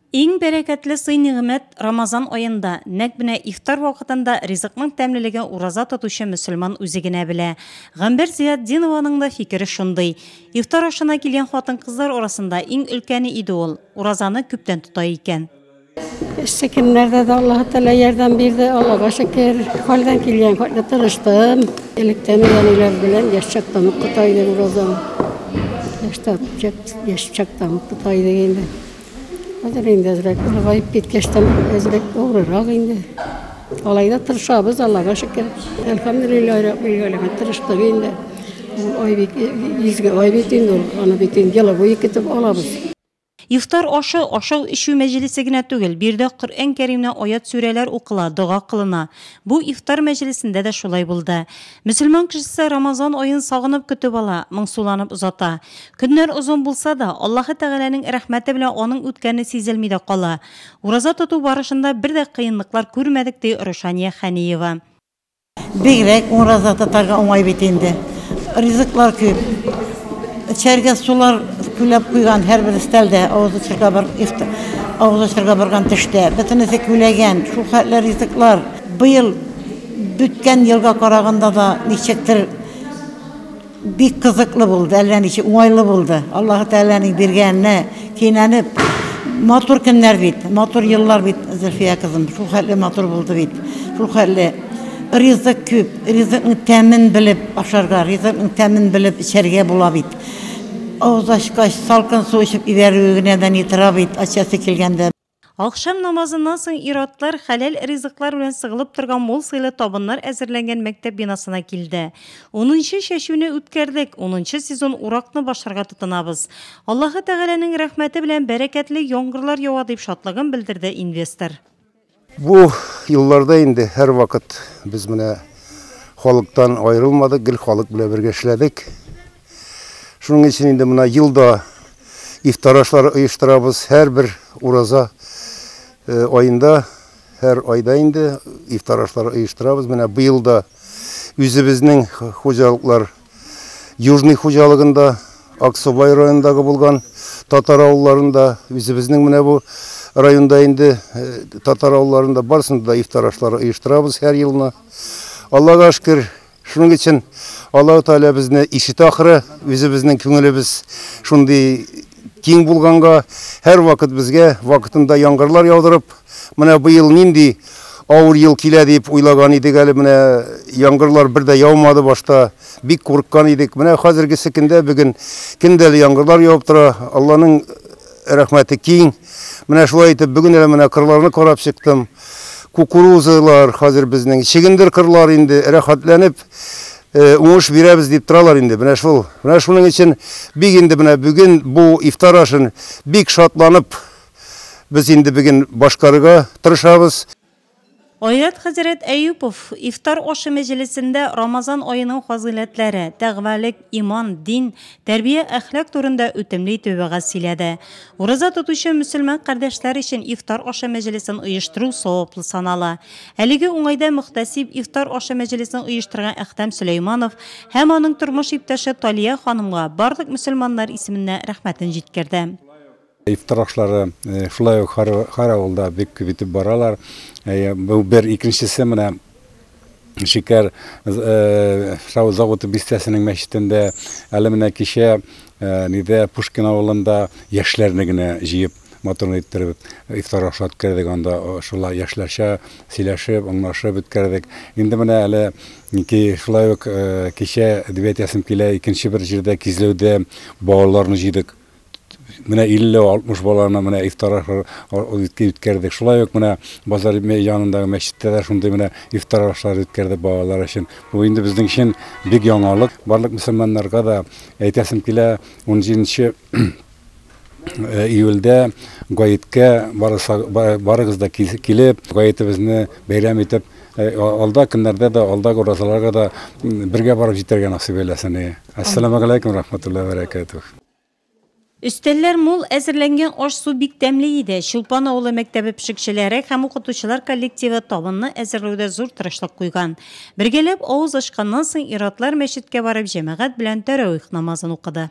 Иң бәрәкәтле сый-нигъмәт Рамазан аенда, нәкъ менә ифтар вакытында ризыкның тәмлелеген ураза тотучы мөселман үзе генә белә. Гамбәр Зыятдинованың да фикере шундый. Ифтар ашына килгән хатын-кызлар арасында иң өлкәне иде ул. Уразаны күптән тота икән. Эссе көннәрдә дә Аллаһы Тәгалә ярдәм бирде, Аллага шөкер. Хәлдән килгән хәтле тырыштым. Электән үк әниләр белән яшь чактан ук тота идек уразаны. Яшь чактан ук тота идек инде. Хәзер инде әзрәк олыгаеп киткәч тә әзрәк авыррак инде. Алай да тырышабыз, Аллага шөкер. Әлхәмдүлилләһи раббил галәмин, тырыштык инде. Ул ай бит изге ай бит инде ул, аны бит инде елы буе көтеп алабыз. Ифтар ашы, ашау-эчү мәҗлесе генә түгел, биредә Коръән Кәримнән аять-сүрәләр укыла, дога кылына. Бу ифтар мәҗлесендә дә шулай булды. Мөселман кешесе Рамазан аен сагынып көтеп ала, моңсуланып озата. Көннәр озын булса да, Аллаһы Тәгаләнең рәхмәте белән аның үткәне сизелми дә кала. Ураза тоту барышында бер дә кыенлыклар күрмәдек, ди Рушания Хәниева. Бигрәк ураза тотарга уңай бит инде. Ризыклар күп. Эчәргә сулар күләп куйган һәрбер өстәлдә, авыз ачырга бар, авыз ачырга барган төштә. Бөтенесе күләгән, шул хәтле ризыклар. Быел Үткән елга караганда да ничектер бик кызыклы булды, әллә ничек уңайлы булды. Аллаһы Тәгаләнең биргәненә кинәнеп, матур көннәр бит, матур еллар бит, Зөлфия кызым, шул хәтле матур булды бит. Шул хәтле ризык күп, ризыкның тәмен белеп ашарга, ризыкның тәмен белеп эчәргә була бит. Авыз ачкач, салкын су эчеп ибәрүе генә дә ни тора бит, ачасы килгәндә. Ахшам намазыннан соң ир-атлар хәләл ризыклар белән сыгылып торган мул сыйлы табыннар әзерләнгән мәктәп бинасына килде. Унынчы чәчүне үткәрдек, унынчы сезон уракны башларга тотынабыз. Аллаһы Тәгаләнең рәхмәте белән бәрәкәтле яңгырлар ява, дип шатлыгын белдерде инвестор. Бу елларда инде һәрвакыт без менә халыктан аерылмадык, гел халык белән бергә эшләдек. Шуның өчен инде менә елда ифтар ашлары оештырабыз. Һәрбер ураза э, аенда, һәр айда инде ифтар ашлары оештырабыз. Менә быел да үзебезнең хуҗалыклар Южный хуҗалыгында, Аксубай районындагы булган татар авылларында, үзебезнең менә бу районда инде э, татар авылларында барысында да ифтар ашлары оештырабыз һәр елны. Аллага шөкер, Шуның өчен Аллаһы Тәгалә безне ишетә ахры, үзебезнең күңелебез шундый киң булганга, һәрвакыт безгә вакытында яңгырлар яудырып, менә быел нинди авыр ел килә дип уйлаган идек әле, менә яңгырлар бер дә яумады башта, бик курыккан идек. Менә хәзергесе көндә бүген көн дә әле яңгырлар явып тора. Алланың рәхмәте киң. Менә шулай итеп бүген әле менә кырларны карап чыктым. Кукурузалар хәзер безнең, чөгендер кырлар инде рәхәтләнеп э, уңыш бирәбез дип торалар инде. Менә шул. Менә шуның өчен бик инде менә бүген бу ифтар ашын бик шатланып без инде бүген башкарырга тырышабыз. Айрат хәзрәт Әюпов ифтар ашы мәҗлесендә Рамазан аеның фазыйләтләре, тәкъвалек, иман, дин, тәрбия, әхлак турында үтемле итеп вәгазь сөйләде. Ураза тотучы мөселман кардәшләр өчен ифтар ашы мәҗлесен оештыру саваплы санала. Әлеге уңайда мөхтәсиб ифтар ашы мәҗлесен оештырган Әхтәм Сөләйманов һәм аның тормыш иптәше Талия ханымга барлык мөселманнар исеменнән рәхмәтен җиткерде. Ифтар ашлары шулай ук һәр авылда бик күп итеп баралар. Бу бер, икенчесе менә шикәр заводы бистәсенең мәчетендә, әле менә кичә нидә Пушкин авылында яшьләрне генә җыеп матур иттереп ифтар ашы үткәрдек анда, шулай яшьләрчә сөйләшеп, аңлашып үткәрдек. Инде менә әле шулай ук кичә дип әйтәсем килә, икенче бер җирдә Кизләүдә балаларны җыйдык. Менә 50-60 баланы менә ифтар үткәрдек. Шулай ук менә базар янындагы мәчеттә дә шундый менә ифтар ашлары үткәрдек балалар өчен. Бу инде безнең өчен бик яңалык. Барлык мөселманнарга да әйтәсем килә, 17 июльдә гаеткә барыгыз да килеп, гаетебезне бәйрәм итеп, алда көннәрдә дә, алдагы уразаларга да бергә барып җитәргә насыйп әйләсен. Әссәламегаләйкүм рәхмәтуллаһи вә бәрәкәтүһ. Өстәлләр мул, әзерләнгән аш-су бик тәмле иде. Чулпан авылы мәктәбе пешекчеләре һәм укытучылар коллективы табынны әзерләүдә зур тырышлык куйган. Бергәләп авыз ачканнан соң ир-атлар мәчеткә барып җәмәгать белән тәравих намазын укыды.